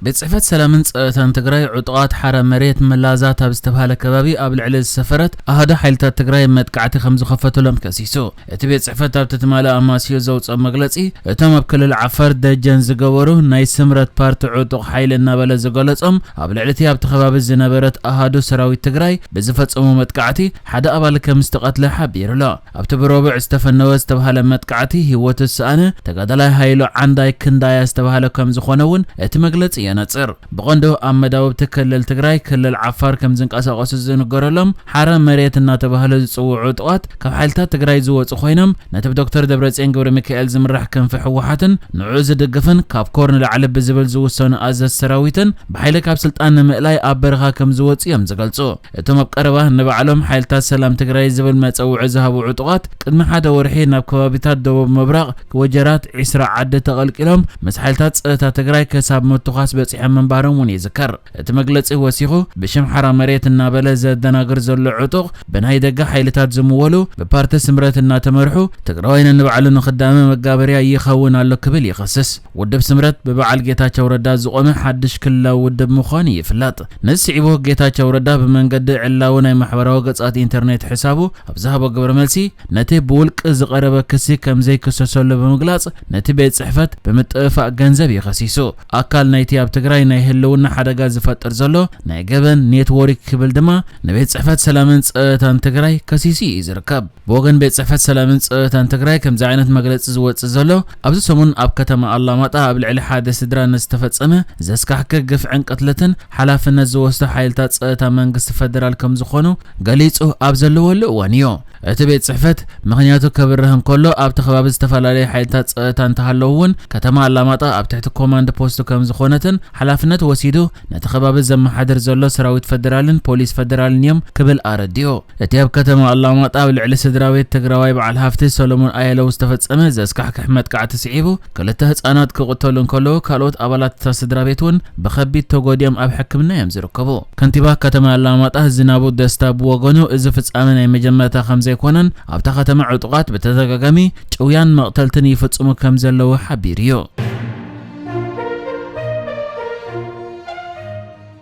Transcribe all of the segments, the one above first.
ቤት ጽሕፈት ሰላምን ጸጥታን ትግራይ ዕጡቓት ሓራ መሬት መላዛት ኣብ ዝተባህለ ከባቢ ኣብ ልዕሊ ዝሰፈረት ኣሃዱ ሓይልታት ትግራይ መጥቃዕቲ ከም ዝኸፈቱሎም ከሲሱ። እቲ ቤት ጽሕፈት ኣብቲ ትማሊ ኣማስዮ ዘውፅኦ መግለፂ፣ እቶም ኣብ ክልል ዓፋር ደጀን ዝገበሩ ናይ ስምረት ፓርቲ ዕጡቕ ሓይሊ እናበለ ዝገለጾም ኣብ ልዕሊ እቲ ኣብቲ ከባቢ ዝነበረት ኣሃዱ ሰራዊት ትግራይ ብዝፈጸሙ መጥቃዕቲ ሓደ ኣባል ከም ዝተቐትለ ሓቢሩ ኣሎ። ኣብቲ ብረቡዕ ዝተፈነወ ዝተባህለ መጥቃዕቲ ህይወቱ ዝሰኣነ ተጋዳላይ ሃይሉ ዓንዳይ ክንዳያ ዝተባህለ ከም ዝኾነ እውን እቲ መግለጺ የነጽር። ብቐንዱ ኣብ መዳውብቲ ክልል ትግራይ፣ ክልል ዓፋር ከም ዝንቀሳቐሱ ዝንገረሎም ሓራ መሬት እናተባህለ ዝጽውዑ ዕጡቓት ካብ ሓይልታት ትግራይ ዝወጹ ኮይኖም፣ ነቲ ብዶክተር ደብረጽዮን ገብረ ሚካኤል ዝምራሕ ክንፊ ህወሓትን ንዕኡ ዝድግፍን ካብ ኮር ንላዕሊ ብዝብል ዝውሰኑ ኣዘዝ ሰራዊትን ብሓይሊ ካብ ስልጣን ንምእላይ ኣብ በረኻ ከም ዝወጹ እዮም ዝገልጹ። እቶም ኣብ ቀረባ ንባዕሎም ሓይልታት ሰላም ትግራይ ዝብል መጸውዒ ዝሃቡ ዕጡቓት ቅድሚ ሓደ ወርሒ ናብ ከባቢታት ደቡብ ምብራቕ ወጀራት ዒስራ ዓዲ ተቐልቂሎም ምስ ሓይልታት ጸጥታ ትግራይ ክሳብ ምትኳስ በጺሖም ምንባሮም እውን ይዝከር። እቲ መግለጺ ወሲኹ፣ ብሽም ሓራ መሬት እናበለ ዘደናግር ዘሎ ዕጡቕ ብናይ ደገ ሓይልታት ዝምወሉ ብፓርቲ ስምረት እናተመርሑ ትግራዋይ ነንባዕሉ ንኽዳመ መጋበርያ ይኸውን ኣሎ ክብል ይኸስስ። ውድብ ስምረት ብበዓል ጌታቸው ረዳ ዝቖመ ሓድሽ ክልላዊ ውድብ ምዃኑ ይፍለጥ። ነዚ ስዒቡ ጌታቸው ረዳ ብመንገዲ ዕላዊ ናይ ማሕበራዊ ገጻት ኢንተርኔት ሕሳቡ ኣብ ዝሃቦ ግብረ መልሲ፣ ነቲ ብውልቂ ዝቐረበ ክሲ ከም ዘይክሰሰሉ ብምግላጽ፣ ነቲ ቤት ጽሕፈት ብምጥፍፋእ ገንዘብ እዩ ከሲሱ። ኣካል ናይቲ ኣብ ትግራይ ናይ ህልውና ሓደጋ ዝፈጥር ዘሎ ናይ ገበን ኔትወርክ ክብል ድማ ንቤት ጽሕፈት ሰላምን ጸጥታን ትግራይ ከሲሱ እዩ ዝርከብ። ብወገን ቤት ጽሕፈት ሰላምን ጸጥታን ትግራይ ከምዚ ዓይነት መግለጺ ዝወጽእ ዘሎ፣ ኣብዚ ሰሙን ኣብ ከተማ ኣላማጣ ኣብ ልዕሊ ሓደ ስድራ ንዝተፈጸመ ዘስካሕክሕ ግፍዕን ቅትለትን ሓላፍነት ዝወስዱ ሓይልታት ጸጥታ መንግስቲ ፈደራል ከም ዝኾኑ ገሊጹ ኣብ ዘለወሉ እዋን እዩ። እቲ ቤት ጽሕፈት ምኽንያቱ ከብርህ እንከሎ፣ ኣብቲ ከባቢ ዝተፈላለዩ ሓይልታት ጸጥታ እንተሃለዉ እውን፣ ከተማ ኣላማጣ ኣብ ትሕቲ ኮማንድ ፖስቱ ከም ዝኾነትን ሓላፍነት ወሲዱ ነቲ ከባቢ ዘመሓድር ዘሎ ሰራዊት ፈደራልን ፖሊስ ፈደራልን እዮም ክብል ኣረዲኡ። እቲ ኣብ ከተማ ኣላማጣ ኣብ ልዕሊ ስድራ ቤት ትግራዋይ በዓል ሃፍቲ ሰሎሞን ኣየለው ዝተፈጸመ ዘስካሕክሕ መጥቃዕቲ ስዒቡ፣ ክልተ ህጻናት ክቕተሉ እንከለዉ፣ ካልኦት ኣባላት እታ ስድራ ቤት እውን ብኸቢድ ተጎዲኦም ኣብ ሕክምና እዮም ዝርከቡ። ከንቲባ ከተማ ኣላማጣ ዝናቡ ደስታ ብወገኑ፣ እዚ ፍጻመ ናይ መጀመርታ ከም ዘይኮነን ኣብታ ከተማ ዕጡቓት ብተደጋጋሚ ጭውያን መቕተልትን ይፍጽሙ ከም ዘለዉ ሓቢሩ እዩ።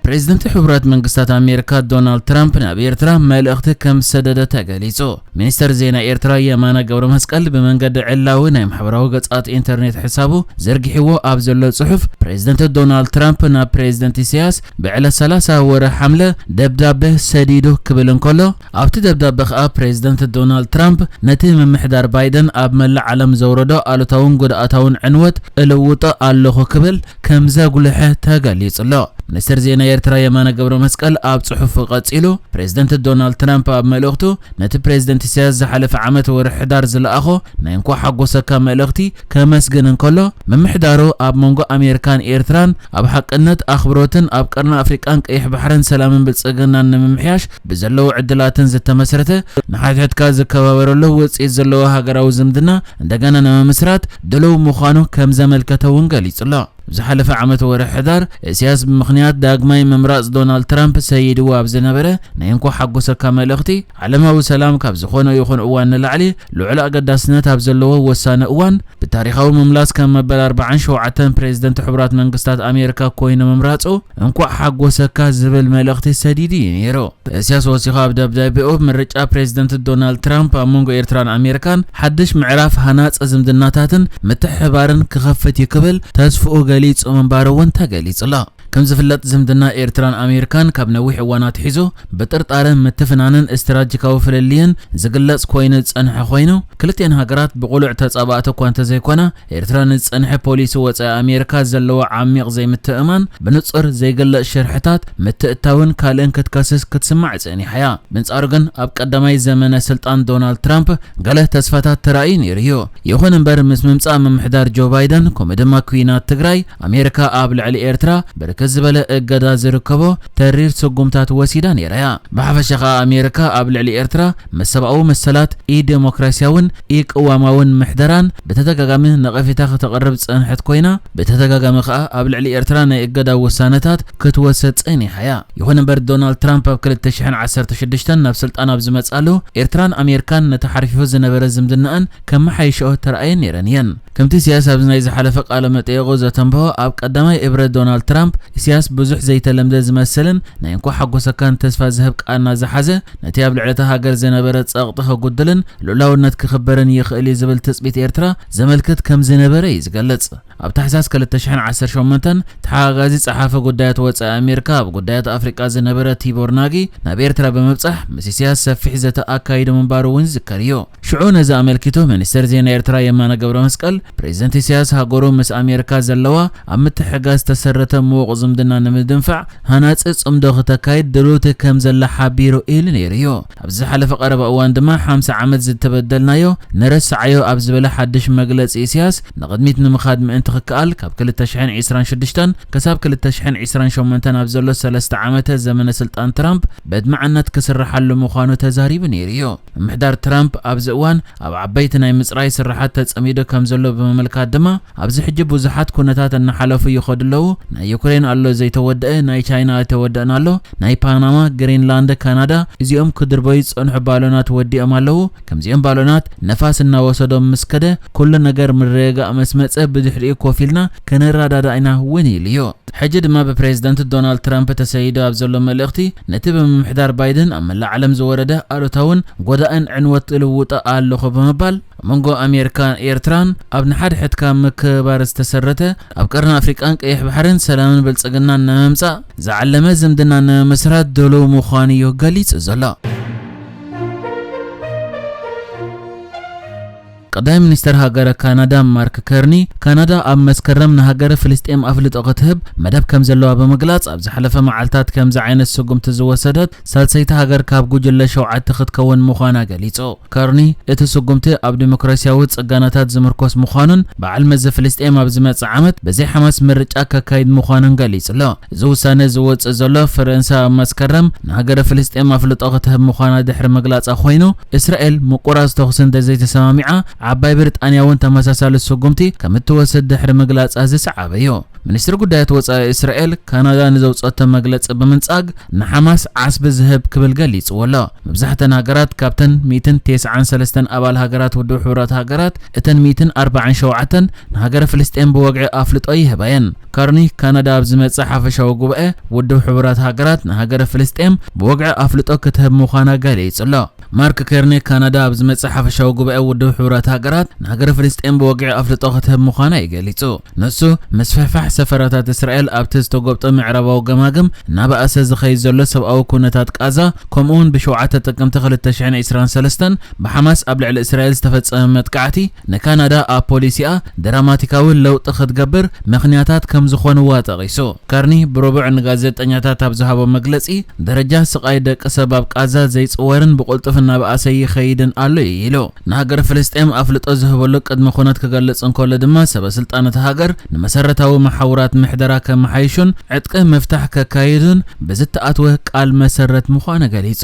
ፕሬዚደንት ሕቡራት መንግስታት ኣሜሪካ ዶናልድ ትራምፕ ናብ ኤርትራ መልእኽቲ ከም ዝሰደደ ተገሊጹ። ሚኒስተር ዜና ኤርትራ የማነ ገብረ መስቀል ብመንገዲ ዕላዊ ናይ ማሕበራዊ ገጻት ኢንተርኔት ሕሳቡ ዘርጊሕዎ ኣብ ዘሎ ጽሑፍ፣ ፕሬዚደንት ዶናልድ ትራምፕ ናብ ፕሬዚደንት ኢሳያስ ብዕለት ሰላሳ ወርሒ ሓምለ ደብዳበ ሰዲዱ ክብል እንከሎ፣ ኣብቲ ደብዳበ ከኣ ፕሬዚደንት ዶናልድ ትራምፕ ነቲ ምምሕዳር ባይደን ኣብ መላእ ዓለም ዘውረዶ ኣሉታውን ጉድኣታውን ዕንወት እልውጦ ኣለኹ ክብል ከም ዘጉልሐ ተገሊጹ ኣሎ። ሚኒስትር ዜና ኤርትራ የማነ ገብረ መስቀል ኣብ ጽሑፉ ቀጺሉ፣ ፕሬዚደንት ዶናልድ ትራምፕ ኣብ መልእኽቱ፣ ነቲ ፕሬዚደንት ኢሳያስ ዝሓለፈ ዓመት ወርሒ ሕዳር ዝለኣኾ ናይ እንኳዕ ሓጎሰካ መልእኽቲ ከመስግን እንከሎ፣ ምምሕዳሩ ኣብ መንጎ ኣሜሪካን ኤርትራን ኣብ ሓቅነት፣ ኣኽብሮትን ኣብ ቀርኒ ኣፍሪቃን ቀይሕ ባሕርን ሰላምን ብልጽግናን ንምምሕያሽ ብዘለዉ ዕድላትን ዝተመስረተ ንሓድሕድካ ዝከባበረሉ ውጽኢት ዘለዎ ሃገራዊ ዝምድና እንደገና ንምምስራት ድሉው ምዃኑ ከም ዘመልከተ እውን ገሊጹ ኣሎ። ዝሓለፈ ዓመት ወርሒ ሕዳር፣ ኢሳያስ ብምኽንያት ዳግማይ ምምራጽ ዶናልድ ትራምፕ ሰይድዎ ኣብ ዝነበረ ናይ እንኳዕ ሓጎሰካ መልእኽቲ፣ ዓለማዊ ሰላም ካብ ዝኾነ ይኹን እዋን ንላዕሊ ልዑል ኣገዳስነት ኣብ ዘለዎ ወሳኒ እዋን፣ ብታሪኻዊ ምምላስ ከም መበል ኣርባዓን ሸውዓተን ፕሬዚደንት ሕቡራት መንግስታት ኣሜሪካ ኮይኑ ምምራጹ፣ እንኳዕ ሓጎሰካ ዝብል መልእኽቲ ሰዲዱ እዩ ነይሩ። ኢሳያስ ወሲኹ ኣብ ደብዳቤኡ፣ ምርጫ ፕሬዚደንት ዶናልድ ትራምፕ ኣብ መንጎ ኤርትራን ኣሜሪካን ሓድሽ ምዕራፍ ሃናጺ ዝምድናታትን ምትሕብባርን ክኸፍት እዩ ክብል ተስፍኡ ገሊጹ ምንባሩ እውን ተገሊጹ ኣሎ። ከም ዝፍለጥ፣ ዝምድና ኤርትራን ኣሜሪካን ካብ ነዊሕ እዋን ኣትሒዙ ብጥርጣረን ምትፍናንን ስትራቴጂካዊ ፍልልይን ዝግለጽ ኮይኑ ዝጸንሐ ኮይኑ፣ ክልቲኤን ሃገራት ብቕሉዕ ተጻባእቲ እኳ እንተዘይኮና፣ ኤርትራ ንዝጸንሐ ፖሊሲ ወጻኢ ኣሜሪካ ዘለዎ ዓሚቕ ዘይምትእምማን፣ ብንጹር ዘይግለጽ ሽርሕታት ምትእትታውን ካልእን ክትከስስ ክትስማዕ ጸኒሓ እያ። ብንጻሩ ግን፣ ኣብ ቀዳማይ ዘመነ ስልጣን ዶናልድ ትራምፕ ገለ ተስፋታት ተራእዩ ነይሩ እዩ። ይኹን እምበር፣ ምስ ምምጻእ ምምሕዳር ጆ ባይደን፣ ከምኡ ድማ ኲናት ትግራይ፣ ኣሜሪካ ኣብ ልዕሊ ኤርትራ ብርክት ዝበለ እገዳ ዝርከቦ ተሪር ስጉምታት ወሲዳ ነይራ እያ። ብሓፈሻ ኸኣ፣ ኣሜሪካ ኣብ ልዕሊ ኤርትራ ምስ ሰብኣዊ መሰላት፣ ኢ-ዴሞክራሲያውን ኢ-ቅዋማውን ምሕደራን ብተደጋጋሚ ነቐፌታ ከተቕርብ ዝጸንሐት ኮይና፣ ብተደጋጋሚ ኸኣ ኣብ ልዕሊ ኤርትራ ናይ እገዳ ውሳነታት ክትወስድ ጸኒሓ እያ። ይኹን እምበር፣ ዶናልድ ትራምፕ ኣብ ክልተ ሽሕን ዓሰርተ ሽዱሽተን ናብ ስልጣን ኣብ ዝመጽኣሉ፣ ኤርትራን ኣሜሪካን ነቲ ሓርፊፉ ዝነበረ ዝምድናኣን ከመሓይሽኦ ተራእየን ነይረን እየን። ከምቲ ኢሳያስ ኣብዚ ናይ ዝሓለፈ ቃለ መጠይቑ ዘተንበሆ፣ ኣብ ቀዳማይ እብረ ዶናልድ ትራምፕ ኢሳያስ ብዙሕ ዘይተለምደ ዝመስልን ናይ እንኳ ሓጎሰካን ተስፋ ዝህብ ቃና ዝሓዘ፣ ነቲ ኣብ ልዕሊ እታ ሃገር ዝነበረ ጸቕጢ ከጉድልን ልኡላውነት ክኽበርን ይኽእል እዩ ዝብል ትጽቢት ኤርትራ ዘመልክት ከም ዝነበረ እዩ ዝገልጽ። ኣብ ታሕሳስ ክልተ ሽሕን ዓሰርተ ሸሞንተን ተሓጋጋዚ ጸሓፊ ጉዳያት ወጻኢ ኣሜሪካ ኣብ ጉዳያት ኣፍሪቃ ዝነበረ ቲቦር ናጊ ናብ ኤርትራ ብምብጻሕ ምስ ኢሳያስ ሰፊሕ ዘተ ኣካይዱ ምንባሩ እውን ዝዝከር እዩ። ሽዑ ነዚ ኣመልኪቱ ሚኒስትር ዜና ኤርትራ የማነ ገብረ መስቀል፣ ፕሬዚደንት ኢሳያስ ሃገሩ ምስ ኣሜሪካ ዘለዋ ኣብ ምትሕግጋዝ ዝተሰረተ ምዉቕ ዝምድና ንምድንፋዕ ሃናጺ ጽምዶ ክተካይድ ድልውቲ ከም ዘላ ሓቢሩ ኢሉ ነይሩ እዩ። ኣብዚ ዝሓለፈ ቀረባ እዋን ድማ ሓምሳ ዓመት ዝተበደልናዮ ንረስዓዮ ኣብ ዝበለ ሓድሽ መግለጺ ኢሳያስ ንቕድሚት ንምኻድ ምእንቲ ክከኣል ካብ ክልተ ሽሕን ዕስራን ሽዱሽተን ክሳብ ክልተ ሽሕን ዕስራን ሸሞንተን ኣብ ዘሎ ሰለስተ ዓመተ ዘመነ ስልጣን ትራምፕ በድማዕነት ክስርሓሉ ምዃኑ ተዛሪቡ ነይሩ እዩ። ምምሕዳር ትራምፕ ኣብዚ እዋን ኣብ ዓበይቲ ናይ ምጽራይ ስራሓት ተጸሚዱ ከም ዘሎ ብምምልካት ድማ፣ ኣብዚ ሕጂ ብዙሓት ኩነታት እናሓለፉ ይኸዱ ኣለዉ፣ ናይ ዩክሬን ኣሎ ዘይተወደአ፣ ናይ ቻይና ኣይተወደእን ኣሎ፣ ናይ ፓናማ፣ ግሪንላንድ፣ ካናዳ፣ እዚኦም ክድርበዩ ዝጸንሑ ባሎናት ወዲኦም ኣለዉ። ከምዚኦም ባሎናት ነፋስ እናወሰዶም ምስ ከደ ኩሉ ነገር ምርግጋእ ምስ መጸ ብድሕሪኡ ኮፍ ኢልና ክንረዳዳእ ኢና እውን ኢሉ እዩ። ሕጂ ድማ ብፕሬዚደንት ዶናልድ ትራምፕ ተሰይዱ ኣብ ዘሎ መልእኽቲ፣ ነቲ ብምምሕዳር ባይደን ኣብ መላእ ዓለም ዝወረደ ኣሉታውን ጎዳእን ዕንወት ልውጠ ኣለኹ ብምባል፣ ኣብ መንጎ ኣሜሪካን ኤርትራን ኣብ ንሓድሕድካ ምክብባር ዝተሰረተ፣ ኣብ ቀርኒ ኣፍሪቃን ቀይሕ ባሕርን ሰላምን ብልጽግናን ንምምጻእ ዝዓለመ ዝምድና ንምምስራት ድሉው ምዃኑ እዩ ገሊጹ ዘሎ። ቀዳማይ ሚኒስተር ሃገረ ካናዳ ማርክ ከርኒ፣ ካናዳ ኣብ መስከረም ንሃገረ ፍልስጤም ኣፍልጦ ክትህብ መደብ ከም ዘለዋ ብምግላጽ፣ ኣብ ዝሓለፈ መዓልታት ከምዚ ዓይነት ስጉምቲ ዝወሰደት ሳልሰይቲ ሃገር ካብ ጉጅለ ሸውዓተ ክትከውን ምዃና ገሊጹ። ከርኒ፣ እቲ ስጉምቲ ኣብ ዲሞክራሲያዊ ጽገናታት ዝምርኮስ ምዃኑን በዓል መዚ ፍልስጤም ኣብ ዝመጽእ ዓመት ብዘይ ሓማስ ምርጫ ከካይድ ምዃኑን ገሊጹ ኣሎ። እዚ ውሳነ ዝወጽእ ዘሎ ፈረንሳ ኣብ መስከረም ንሃገረ ፍልስጤም ኣፍልጦ ክትህብ ምዃና ድሕሪ ምግላጻ ኮይኑ፣ እስራኤል ምቁራጽ ተኹሲ እንተዘይተሰማሚዓ፣ ዓባይ ብሪጣንያ እውን ተመሳሳሊ ስጉምቲ ከም እትወስድ ድሕሪ ምግላጻ ዝሰዓበ እዩ። ሚኒስትሪ ጉዳያት ወጻኢ እስራኤል፣ ካናዳ ንዘውጸቶ መግለጺ ብምንጻግ፣ ንሓማስ ዓስቢ ዝህብ ክብል ገሊጽዎ ኣሎ። መብዛሕተን ሃገራት፣ ካብተን ሚእትን ተስዓን ሰለስተን ኣባል ሃገራት ውድብ ሕቡራት ሃገራት፣ እተን ሚእትን ኣርባዓን ሸውዓተን ንሃገረ ፍልስጤም ብወግዒ ኣፍልጦ ይህባ እየን። ከርኒ፣ ካናዳ ኣብ ዝመጽእ ሓፈሻዊ ጉባኤ ውድብ ሕቡራት ሃገራት ንሃገረ ፍልስጤም ብወግዒ ኣፍልጦ ክትህብ ምዃና ገሊጹ ኣሎ። ማርክ ከርኒ፣ ካናዳ ኣብ ዝመጽእ ሓፈሻዊ ጉባኤ ውድብ ሕቡራት ሃገራት ንሃገረ ፍልስጤም ብወግዒ ኣፍልጦ ክትህብ ምዃና እዩ ገሊጹ። ንሱ፣ ምስፍሕፋሕ ሰፈራታት እስራኤል ኣብቲ ዝተጎብጠ ምዕራባዊ ገማግም እናበኣሰ ዝኸይድ ዘሎ ሰብኣዊ ኩነታት ቃዛ፣ ከምኡውን ብሸውዓተ ጥቅምቲ ክልተ ሽሕን ዕስራን ሰለስተን ብሓማስ ኣብ ልዕሊ እስራኤል ዝተፈጸመ መጥቃዕቲ፣ ንካናዳ ኣብ ፖሊሲኣ ድራማቲካዊ ለውጢ ክትገብር ምኽንያታት ከም ዝኾንዋ ጠቒሱ። ከርኒ ብረቡዕ ንጋዜጠኛታት ኣብ ዝሃቦ መግለጺ፣ ደረጃ ስቓይ ደቂ ሰብ ኣብ ቃዛ ዘይጽወርን ብቕልጡፍ እናበኣሰ ይኸይድን ኣሎ እዩ ኢሉ። ንሃገር ፍልስጤም ኣፍልጦ ዝህበሉ ቅድመ ኩነት ክገልጽ እንከሎ ድማ፣ ሰበ ስልጣን እታ ሃገር ንመሰረታዊ መሓውራት ምሕደራ ከመሓይሹን ዕጥቂ ምፍታሕ ከካይዱን ብዝተኣትወ ቃል መሰረት ምዃኑ ገሊጹ።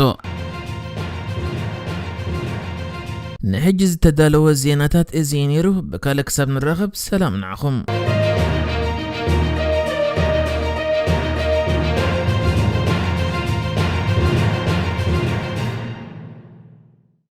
ንሕጂ ዝተዳለወ ዜናታት እዚ እዩ ነይሩ። ብካልእ ክሳብ ንራኸብ ሰላም ንዓኹም።